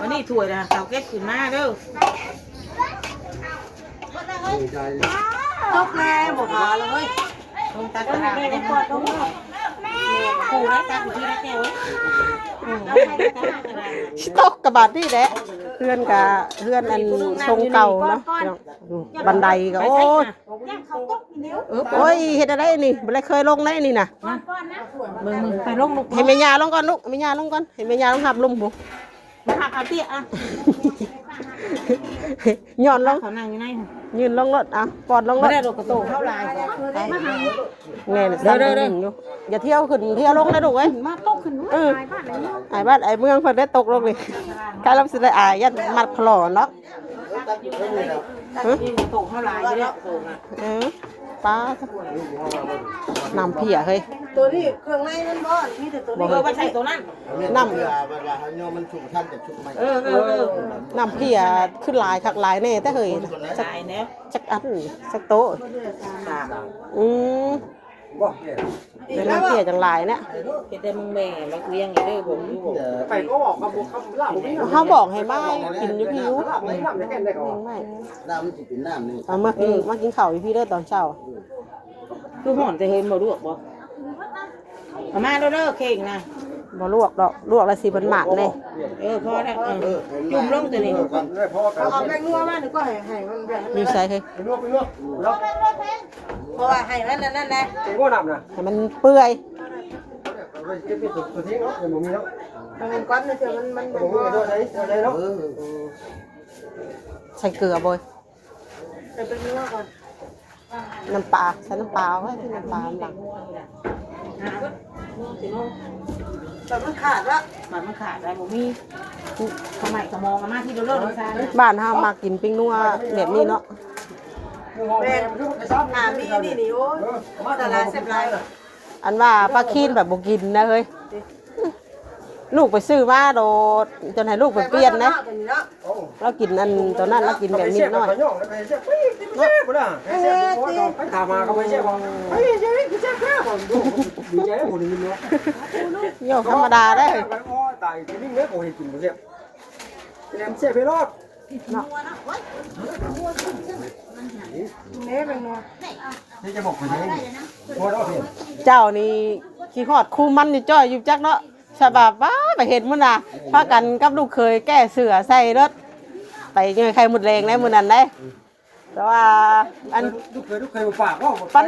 ວັນນີ້ຖ້ວຍນະ ເຂົາເກັບຂຶ້ນມາເດີ. ຕົກແລ້ວ ບໍ່ພາແລ້ວເວີຍ. ລົງຕັກກະດາດ ຜູ້ໃດຕັກຢູ່ທີ່ລະແກ້ວເວີຍ. ຊິຕົກກະບາດນີ້ແຫຼະ. ເຮືອນກະເຮືອນອັນຊົງເກົ່າເນາະ ບັນໄດກະ ໂອ້ຍ ໂອ້ຍ ເຮັດແນວໃດນີ້ ບໍ່ໄດ້ເຄີຍລົງໃດນີ້ນະ. ເບິ່ງໆ ໄປລົງລູກ ໃຫ້ແມ່ຍ່າລົງກ່ອນລູກ ແມ່ຍ່າລົງກ່ອນ ໃຫ້ແມ່ຍ່າລົງຮັບລຸ່ມພຸ້ນ. ມາຮັບເອົາເຕຍ ອ່ະ ຍ້ອນລົງ ເຂົານັ່ງຢູ່ໃນ ຍື່ນລົງໂລດ ອ່ະ ປ້ອນລົງໂລດ. ບໍ່ໄດ້ດອກ ກະໂຕເຮົາຫຼາຍ ແມ່ນ ເດີ ສັ່ນຢູ່. ຢ່າທ່ຽວຂຶ້ນທ່ຽວລົງນະລູກເອີຍ. ມາຕົກຂຶ້ນ ເອີ ອາຍບ້ານອາຍເມືອງ ເພິ່ນໄດ້ຕົກລົງນີ້ ກະລຳຊິໄດ້ອາຍ ຢ້ານມັດຄໍເນາະ. ຮະ ໂຕເຮົາຫຼາຍຢູ່ເດ້ ໂຕນະ. ເອີ ປ້າ ນ້ຳເພຍເຮີ້ຍ. ໂຕນີ້ເຄື່ອງໃນມັນບໍ່ ມີແຕ່ໂຕນີ້ ເອີ ໄປໃສ່ໂຕນັ້ນ. ນ້ຳເພຍ ແບບວ່າເຮົາຍ້ອນມັນຊຸກທັນຈາກຊຸກໃໝ່. ເອີ ເອີ ເອີ ນ້ຳເພຍຄືຫຼາຍຄັກຫຼາຍແນ່ແທ້ເຮີ້ຍ. ຈັກ ຈັກອັນ ຈັກໂຕ. ອືມ ບໍ່ ເປັນນ້ຳເພຍຈັ່ງຫຼາຍນະ. ເຮັດແຕ່ມຶງແມ່ມາກວຽງເດີ ບໍ່ມີບໍ່ ໄປກໍອອກມາບໍ່ຄຳລາບບໍ່ມີ. ເຮົາບອກໃຫ້ມາກິນຢູ່ພີ້ ລາບໄດ້ແກ່ນໄດ້ກໍ ນ້ຳມັນຊິເປັນນ້ຳນີ້. ເອົາມາກິນ ເອີ ມາກິນເຂົ້າຢູ່ພີ້ເດີຕອນເຊົ້າ. ຄືຮ້ອນແຕ່ເຮີ້ຍ ບໍ່ລວກບໍ່? ເອົາມາເດີເຄັ່ງນະ. ບໍ່ລວກດອກ ລວກແລ້ວຊິມັນໝາດເດ້. ເອີ ພໍແລ້ວ ເອີ ຈຸ່ມລົງໂຕນີ້. ເອົາແປ້ງນົວມານີ້ກໍໃຫ້ ໃຫ້ມັນແບບ ຢູ່ໃສເຮີ້ຍ? ແປ້ງນົວ ແປ້ງນົວ ເພາະວ່າໃຫ້ມັນອັນນັ້ນແຫຼະ ແປ້ງນົວນ້ຳນະ ໃຫ້ມັນເປື່ອຍ. ເອົາໄປເກັບໄປຕົວ ຕົວເທິງເນາະ ຍັງບໍ່ມີເນາະ. ເອົາມັນກ່ອນ ເທື່ອມັນ ມັນບໍ່ມີ ເອົາໄດ້ ເອົາໄດ້ເນາະ. ເອີ ໃສ່ເກືອບໍ່? ໃສ່ແປ້ງນົວກ່ອນ. ນ້ຳປາ ໃສ່ນ້ຳປາໄວ້ທີ່ນ້ຳປາ ແບບມັນຂາດລະ ແບບມັນຂາດໄດ້ບໍ່ມີ. ທຳໄມສະໝອງເອົາມາທີ່ເດີ ເດີ ເດີ. ບ້ານເຮົາມັກກິນແປ້ງນົວແບບນີ້ເນາະ. ແມ່ນ ຖ້າມີນີ້ນີ້ ໂອ້ຍ ຕະຫຼາດແຊບຫຼາຍ. ອັນວ່າປາຄີນແບບບໍ່ກິນນະເຮີ້ຍ. ລູກໄປຊື້ມາໂດດ ຈົນໃຫ້ລູກໄປປ່ຽນເດ້. ລາວກິນອັນໂຕນັ້ນ ລາວກິນແບບມິດນ້ອຍ. ໂຍ ທຳມະດາເດ້. ເຈົ້ານີ້ຄິດຮອດຄູມັນຢູ່ຈ້ອຍຢູ່ຈັກເນາະ. ສະບາຍ ປ້າ ໄປເຫັນມື້ນະ ພາກັນກັບລູກເຂີຍແກ້ເສື້ອໃສ່ລົດ ໄປຍ່ອຍໄຂ່ມົດແດງໃນມື້ນັ້ນເດ້. ແຕ່ວ່າອັນ ລູກເຂີຍ ລູກເຂີຍບໍ່ປາກເວົ້າ ປາ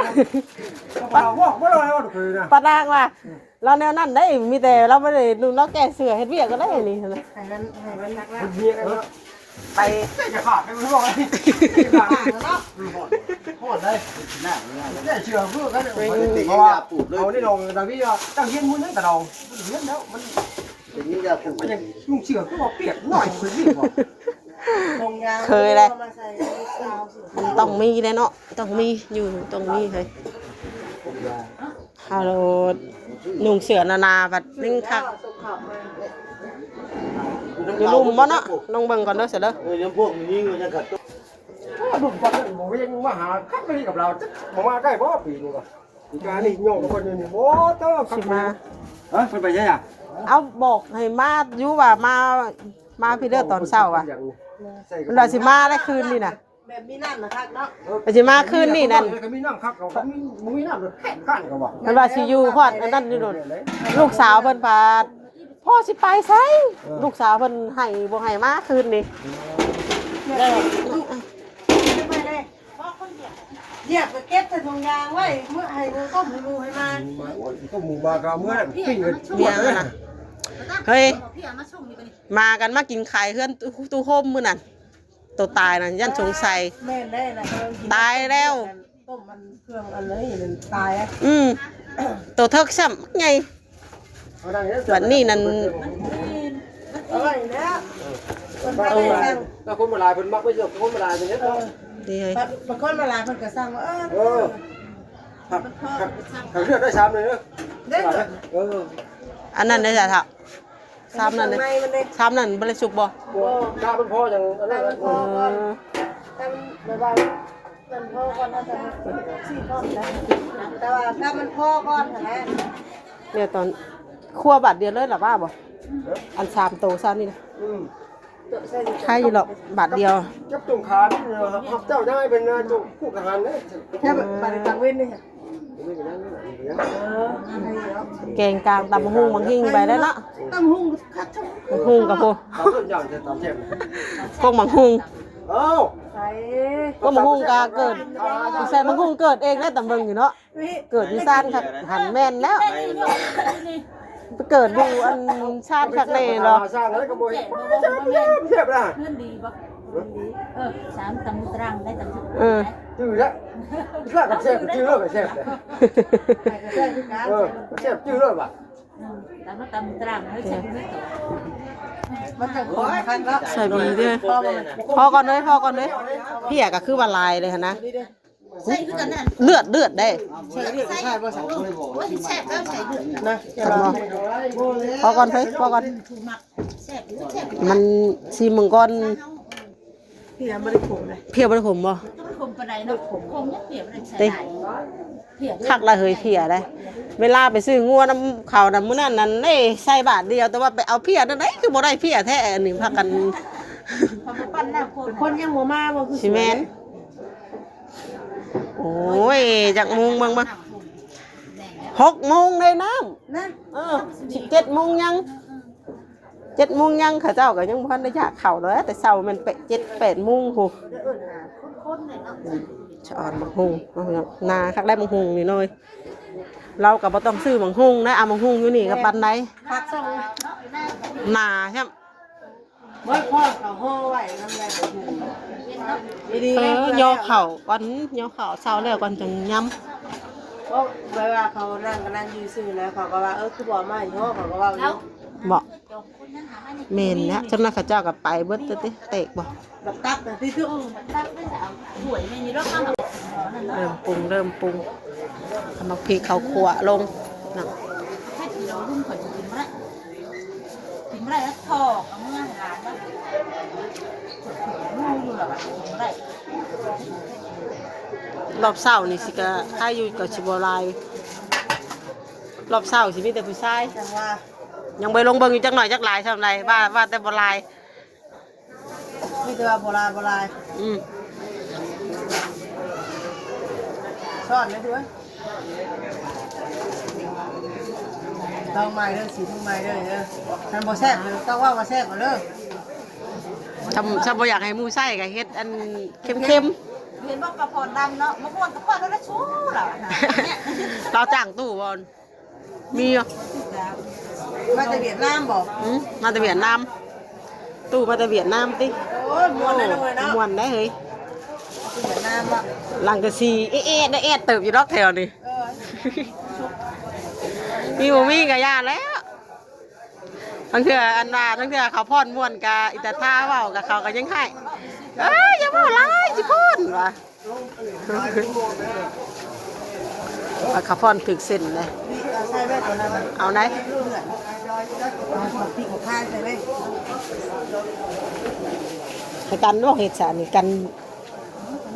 ປາກເວົ້າບໍ່ໄດ້ເວົ້າ ລູກເຂີຍນະ. ປານາງວ່າລາວແນວນັ້ນເດ້ ມີແຕ່ລາວບໍ່ໄດ້ນຸ່ງ ລາວແກ້ເສື້ອເຮັດວຽກກໍໄດ້ນີ້ນະ. ໃຫ້ມັນ ໃຫ້ມັນໜັກແລ້ວ ໄປ ຈະຂາດໄປບໍ່ໄດ້. ຮອດໄດ້ ແກ້ເສື້ອຄືກັນ ເອົານີ້ລອງ ດາວີວ່າ ເຈົ້າຮຽນມື້ນັ້ນກະດອງ ຮຽນແລ້ວມັນ ເປັນຍາປູກ ມັນຍັງນຸ່ງເສື້ອຄືວ່າປຽກໜ້ອຍຄືນີ້ບໍ່? ເຄີຍແຫຼະ ມັນຕ້ອງມີແຫຼະເນາະ ຕ້ອງມີຢູ່ ຕ້ອງມີເຮີ້ຍ. ເຮົານຸ່ງເສື້ອໜາໆ ບັດນີ້ຄັກ ຢູ່ລຸ່ມບໍ່ເນາະ. ລອງເບິ່ງກ່ອນເດີ ຊະເດີ. ເອີ ຍາມພວກມີຍິງມັນຍັງຂັດ ໂອ້ ດຸ່ມປານນັ້ນບໍ່ເຫັນມາຫາຄັກນີ້ກັບລາວ ຈັກບໍ່ມາໃກ້ບໍ່ປີນີ້ກໍ. ການີ້ຍ້ອງເພິ່ນຢູ່ນີ້ ໂອ້ ເຕີ ຊິມາ ຮະ ເພິ່ນໄປໃສອະ? ເອົາ ບອກໃຫ້ມາຢູ່ວ່າ ມາ ມາພີ້ເດີຕອນເຊົ້າວ່າ ເພິ່ນວ່າຊິມາໄດ້ຄືນນີ້ນະ. ແບບມີນ້ຳນະຄັກເນາະ ເພິ່ນຊິມາຄືນນີ້ນັ້ນ ມີນ້ຳຄັກ ເຂົາມີ ບໍ່ມີນ້ຳແຂງກັນກໍວ່າ ເພິ່ນວ່າຊິຢູ່ຮອດອັນນັ້ນຢູ່ໂດດ. ລູກສາວເພິ່ນພາ ພໍ່ຊິໄປໃສ? ເອີ ລູກສາວເພິ່ນໄຫ້ບໍ່ໃຫ້ມາຄືນນີ້. ເອີ ຢຽບໄປເກັບໃສ່ຖົງຢາງໄວ້ ເມືອໃຫ້ໝູຕົ້ມໃຫ້ໝູໃຫ້ໝາ. ໂອ້ຍ ຕົ້ມໝູໝາກໍເອົາເມືອ ປີ້ງເປັນຕົວເລີຍນະ. ເຮີ້ຍ ໝາກັນມາກິນໄຂ່ເຮືອນຕູ້ໂຮມມື້ນັ້ນ. ໂຕຕາຍນະ ຢ້ານສົງໄສ. ແມ່ນແລ້ວ ຕາຍແລ້ວ. ຕົ້ມມັນເຄື່ອງອັນນີ້ມັນຕາຍ. ອືມ ໂຕເຖິກຊ້ຳໃຫຍ່. ບັດນີ້ນັ້ນ ເອົາໄວ້ແລ້ວ. ແຕ່ຄົນມາຫຼາຍເພິ່ນມັກໄປເຊື່ອຄົນມາຫຼາຍເພິ່ນເຮັດເນາະ. ດີເຮີ້ຍ ບາງຄົນມາຫຼາຍເພິ່ນກໍສັ່ງວ່າ ເອີ ເອີ ຫາກເລືອກໄດ້ຊາມໜຶ່ງເດີ. ເອີ ອັນນັ້ນໄດ້ຊະເຖົ້າ. ຊາມນັ້ນເດ້ ຊາມນັ້ນບໍ່ໄດ້ສຸກບໍ່? ບໍ່ ກະມັນພໍຈັ່ງອັນນັ້ນ. ເອີ ກະມັນແບບວ່າມັນພໍກ່ອນ ເຮົາຈະຊີ້ກ້ອນໄດ້ ແຕ່ວ່າກະມັນພໍກ່ອນຫັ້ນແຫຼະ. ແລ້ວຕອນຄົວບາດດຽວເລີຍລະວ່າບໍ່? ອັນສາມໂຕຊາມນີ້ນະ. ອືມ ໃຄຢູ່ດອກ ບາດດຽວ. ຈັບຕົງຂານ ຮັບເຈົ້ານາຍເປັນນາຍຕົງຜູ້ທະຫານເດ້. ແຄ່ບາດກາງເວັນນີ້ ແກງກາງຕຳບັກຫຸ່ງບັກຫິ່ງໄປແລ້ວເນາະ. ຕຳບັກຫຸ່ງຄັກ ບັກຫຸ່ງກັບໂພ ເຂົາເອີ້ນຫຍັງແທ້ຕຳແຊບ ກົກບັກຫຸ່ງ. ເອົ້າ ໃສ່ ກົກບັກຫຸ່ງກະເກີດ ໃສ່ບັກຫຸ່ງເກີດເອງແລ້ວ ຕຳເບິ່ງຢູ່ເນາະ. ເກີດຢູ່ຊານຄັກຫັ້ນແມ່ນແລ້ວ. ໄປເກີດຢູ່ອັນຊານຄັກແນ່ເນາະ. ສ້າງແລ້ວກໍບໍ່ເຮັດ ແຊບນະ. ເງິນດີບໍ່? ເອີ ສາມຕຳຕະລາງໄດ້ຕຳ ເອີ ຈື່ແລ້ວ ລາບກັບແຊບ ຈື່ແລ້ວກໍແຊບເດ້. ເອີ ແຊບຈື່ແລ້ວວ່າ ອືມ ຕຳຕະລາງໃຫ້ແຊບຢູ່ໃນໂຕ ມັນຈະຄົນຄັນເນາະ. ໃສ່ບີເດ້. ພໍກ່ອນເດີ ພໍກ່ອນເດີ. ເພຍກໍຄືວ່າຫຼາຍເລີຍຫັ້ນນະ. ໃສ່ຄືກັນນັ້ນ ເລືອດ ເລືອດເດ້. ໃສ່ເລືອດໃສ່ບໍ່? ໂອ້ຍ ແຊບແລ້ວໃສ່ເລືອດນະ. ພໍກ່ອນເຮີ້ຍ ພໍກ່ອນ. ແຊບຢູ່ ແຊບຢູ່. ມັນຊີມເບິ່ງກ່ອນ. ເພຍບໍ່ໄດ້ຂົມເດ້. ເພຍບໍ່ໄດ້ຂົມບໍ່? ບໍ່ໄດ້ຂົມປານໃດເນາະ. ຂົມຍັງເພຍບໍ່ໄດ້ໃສ່ຫຼາຍ. ເພຍ ຄັກລະເຮີ້ຍ ເພຍໄດ໋. ເວລາໄປຊື້ງົວນຳເຂົານະ ມື້ນັ້ນນັ້ນເດ້ ໃສ່ບາດດຽວ ແຕ່ວ່າໄປເອົາເພຍນັ້ນໄດ໋ ຄືບໍ່ໄດ້ເພຍແທ້. ອັນນີ້ພາກັນ ຄົນຍັງບໍ່ມາບໍ່ ຄືຊິແມ່ນ. ໂອ້ຍ ຈັກໂມງເບິ່ງມາ ຫົກໂມງເດ້ນ້ຳນະ. ເອີ ສິບເຈັດໂມງຍັງ ເຈັດໂມງຍັງ ເຂົາເຈົ້າກໍຍັງບໍ່ທັນໄດ້ຢາກເຂົ້າເລີຍ ແຕ່ເຊົ້າແມ່ນເຈັດແປດໂມງພຸ້ນ. ສະອອນບັກຫຸ່ງ ໜາຄັກໄດ໋ບັກຫຸ່ງນີ້ນ້ອຍ. ລາວກໍບໍ່ຕ້ອງຊື້ບັກຫຸ່ງນະ ເອົາບັກຫຸ່ງຢູ່ນີ້ກໍປານໃດ. ໜາຊ້ຳ. ບໍ່ພໍເຂົາຫໍ່ໄວ້ນຳໄດ້. ເອີ ຍໍເຂົ້າກ່ອນ ຍໍເຂົ້າເຊົ້າແລ້ວກ່ອນຈັ່ງຍຳ. ເພາະແບບວ່າເຂົານັ່ງກໍນັ່ງຢູ່ຊື່ນະ ເຂົາກໍວ່າ ເອີ ຄືບໍ່ເອົາມາໃຫ້ຫໍ່ ເຂົາກໍເວົ້າຢູ່. ເບາະ ແມ່ນແລ້ວ ຈຳນັ້ນເຂົາເຈົ້າກໍໄປເບິດເລີຍຕິ ແຕກບໍ່? ບັກຕັບນະຕິ ເອີ ບັກຕັບໄດ້ຈະເອົາຖ້ວຍແມ່ນຢູ່ດອກ. ເລີ່ມປຸງ ເລີ່ມປຸງ ເອົາໝາກພິກເຂົ້າຂົ້ວລົງນະ. ເຮັດກິໂລໜຶ່ງຂ້ອຍຊິກິນບໍ່ໄດ້ ກິນບໍ່ໄດ້ ຖອກເອົາເມືອໃຫ້ຫຼານເນາະ. ຮູ້ຢູ່ແລ້ວວ່າກິນບໍ່ໄດ້. ຮອບເຊົ້ານີ້ຊິກະໃຄຢູ່ ກໍຊິບໍ່ຫຼາຍ. ຮອບເຊົ້າຊິມີແຕ່ຜູ້ຊາຍ. ຈັ່ງວ່າ ຍັງບໍ່ໄດ້ລົງເບິ່ງຢູ່ຈັກໜ້ອຍຈັກຫຼາຍສ່ຳໃດ ວ່າ ວ່າແຕ່ບໍ່ຫຼາຍ. ມີແຕ່ວ່າບໍ່ຫຼາຍ ບໍ່ຫຼາຍ. ອືມ ຊ້ອນໄດ້ດ້ວຍ. ລອງໃໝ່ເດີ ສີມືໃໝ່ເດີ. ເອີ ຄັນບໍ່ແຊບ ຕ້ອງເວົ້າວ່າແຊບເອົາເດີ. ຖ້າ ຖ້າບໍ່ຢາກໃຫ້ໝູ່ໃຊ້ກໍເຮັດອັນເຄັມໆ. ເຫັນບໍ່ ກະພອນດຳເນາະ ມາມ່ວນກະພອນແລ້ວຊູລະ. ລາວຈ້າງຕູ້ບໍ່? ມີຢູ່. ມາແຕ່ຫວຽດນາມບໍ່? ອືມ ມາແຕ່ຫວຽດນາມ. ຕູ້ມາແຕ່ຫວຽດນາມຕິ? ໂອ້ຍ ມ່ວນໄດ໋ເນາະ ເຮີ້ຍເນາະ. ມ່ວນໄດ໋ເຮີ້ຍ. ຫວຽດນາມບໍ່? ຫຼັງກະສີແອດໆ ແອດເຕີບຢູ່ດອກແຖວນີ້. ເອີ ມີບໍ່ມີກະຢ່າແລ້ວ. ລາງເທື່ອອັນວ່າ ລາງເທື່ອເຂົາພອນມ່ວນກະອີຕາທ່າເວົ້າກະ ເຂົາກະຍັງໃຫ້ ເອີ ຢ່າເວົ້າຫຼາຍຊິພອນວ່າ. ວ່າເຂົາພອນຖືກເສັ້ນເດ້. ເອົາໄດ໋ ໃຫ້ກັນບໍ່ເຮັດຊະນີ້ ກັນ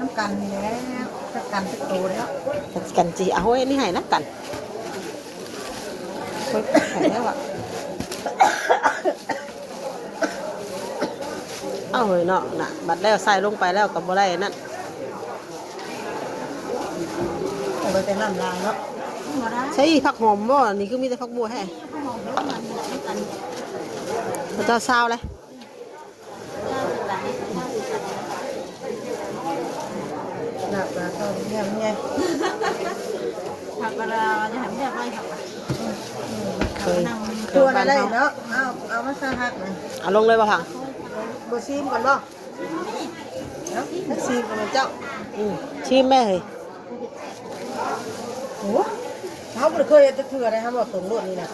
ນຳກັນນີ້ແຫຼະ ຈັກກັນຈັກໂຕແລ້ວ ກັນຊິເອົາ ເອົາອັນນີ້ໃຫ້ນຳກັນ. ໂອ້ຍ ໄປແລ້ວອະ. ເອົາເຮີ້ຍເນາະ ນະ ບັດແລ້ວໃສ່ລົງໄປແລ້ວກໍບໍ່ໄດ້ອັນນັ້ນ. ເອົາໄປແຕ່ນ້ຳລາຍເນາະ. ໃສ່ຜັກຫອມບໍ່? ນີ້ຄືມີແຕ່ຜັກບົວແທ້. ຜັກຫອມ ຜັກຫອມ ອັນ ເຈົ້າຊາວເລີຍ. ລາບປາທອດແຮມໃຫຍ່ ທຳມະດາ ຈະໃຫ້ແຮມໄວ້ ເຄີຍ ເຄີຍ ຕົວນັ້ນໄດ້ເນາະ. ເອົາ ເອົາມາຊະຫັກນະ ເອົາລົງເລີຍບໍ່ພັງ? ບໍ່ຊີມກ່ອນບໍ່? ເອົາ ຊີມກ່ອນເຈົ້າ. ອືມ ຊີມແມ່ເຮີ້ຍ. ໂອ້ ເຮົາບໍ່ໄດ້ເຄີຍເຮັດຈັກເທື່ອເດ້ ເຮົາເວົ້າຕົງໂລດນີ້ນະ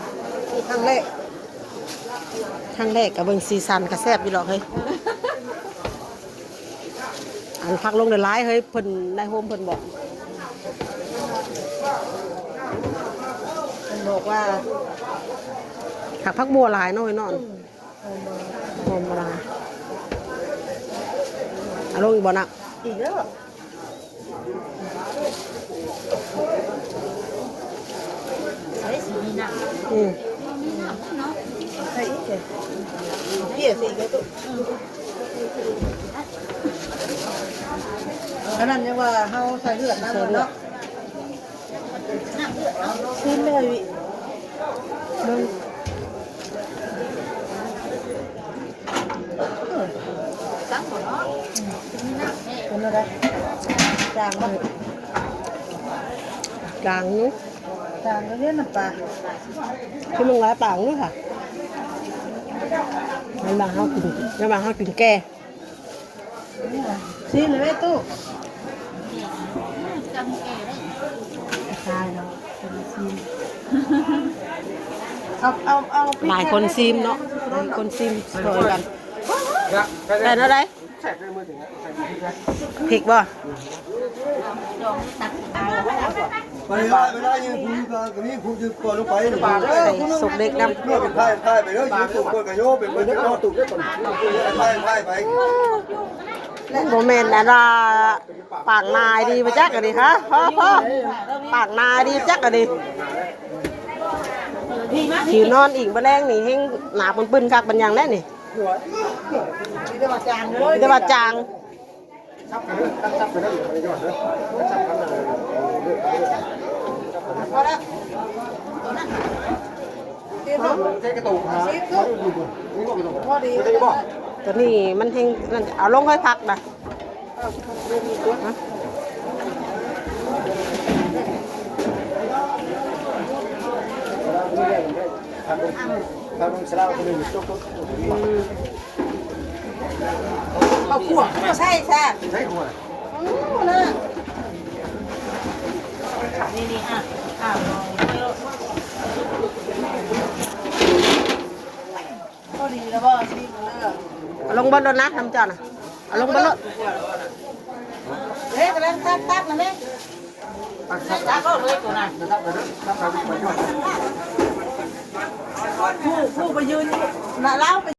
ຄັ້ງແລກ ຄັ້ງແລກ. ກະເບິ່ງສີສັນກະແຊບຢູ່ດອກເຮີ້ຍ. ອັນຜັກລົງຫຼາຍໆເຮີ້ຍ ເພິ່ນ ນາຍໂຮມເພິ່ນບອກ ເພິ່ນບອກວ່າ ຜັກ ຜັກບົວຫຼາຍເນາະເຮີ້ຍເນາະ. ອືມ ຫອມບໍ່ລະ? ເອົາລົງອີກບໍ່ນະ? ອີກແລ້ວ. ໃສ່ສີນີ້ນະ. ອືມ ໃສ່ອີກເດ. ເພຍໃສ່ອີກເດ. ອັນນັ້ນຍັງວ່າເຮົາໃສ່ເລືອດນຳເນາະ. ຊີມແມ່ວິ ເບິ່ງ. ເອີ ເປັນແນວໃດ? ຈາງບໍ່? ຈາງຢູ່ ຈາງຢູ່ເດ້ ນ້ຳປາ. ຄືມັນຫຼາຍປານນີ້ຄ່ະ. ມັນວ່າເຮົາກິນ ມັນວ່າເຮົາກິນແກ່. ຊີມເລີຍຕູ້. ຕາຍແລ້ວ ເອົາ ເອົາ ເອົາ ຫຼາຍຄົນຊີມເນາະ ຫຼາຍຄົນຊີມຊ່ອຍກັນ. ແປນແນວໃດ? ເຜັດບໍ່? ໃສ່ສົກເດັກນຳ. ບໍ່ແມ່ນອັນວ່າ ປາກໜາດີບໍ່ຈັກອັນນີ້ຮະ. ພໍໆ ປາກໜາດີຈັກອັນນີ້. ຊິນອນອີກມື້ແລງນີ້ ແຮງໜາປຶ້ນໆ ຄັກປານຫຍັງແລ້ວນີ້. ມີແຕ່ວ່າຈາງເລີຍ ມີແຕ່ວ່າຈາງ. ພໍແລ້ວ ພໍດີ. ຕົວນີ້ມັນແຮງນັ້ນ ເອົາລົງໃຫ້ພັກນະ. ເອົາຂົ້ວ ໃສ່ແຊບ ໃສ່ຂົ້ວ. ອື ນະ ນີ້ໆ ອ່ະ ອ່ະ ລອງເບິ່ງ. ພໍດີແລ້ວບໍ່? ຊີມເດີ. ເອົາລົງເບິດໂລດນະ ນ້ຳເຈົ້ານະ ເອົາລົງເບິດໂລດ. ເດ້ ກຳລັງຕັກໆ ນະແມ່ ຕັກໂລດເລີຍໂຕນັ້ນ. ຜູ້ ຜູ້ໄປຢືນຢູ່ນະ ລາວໄປ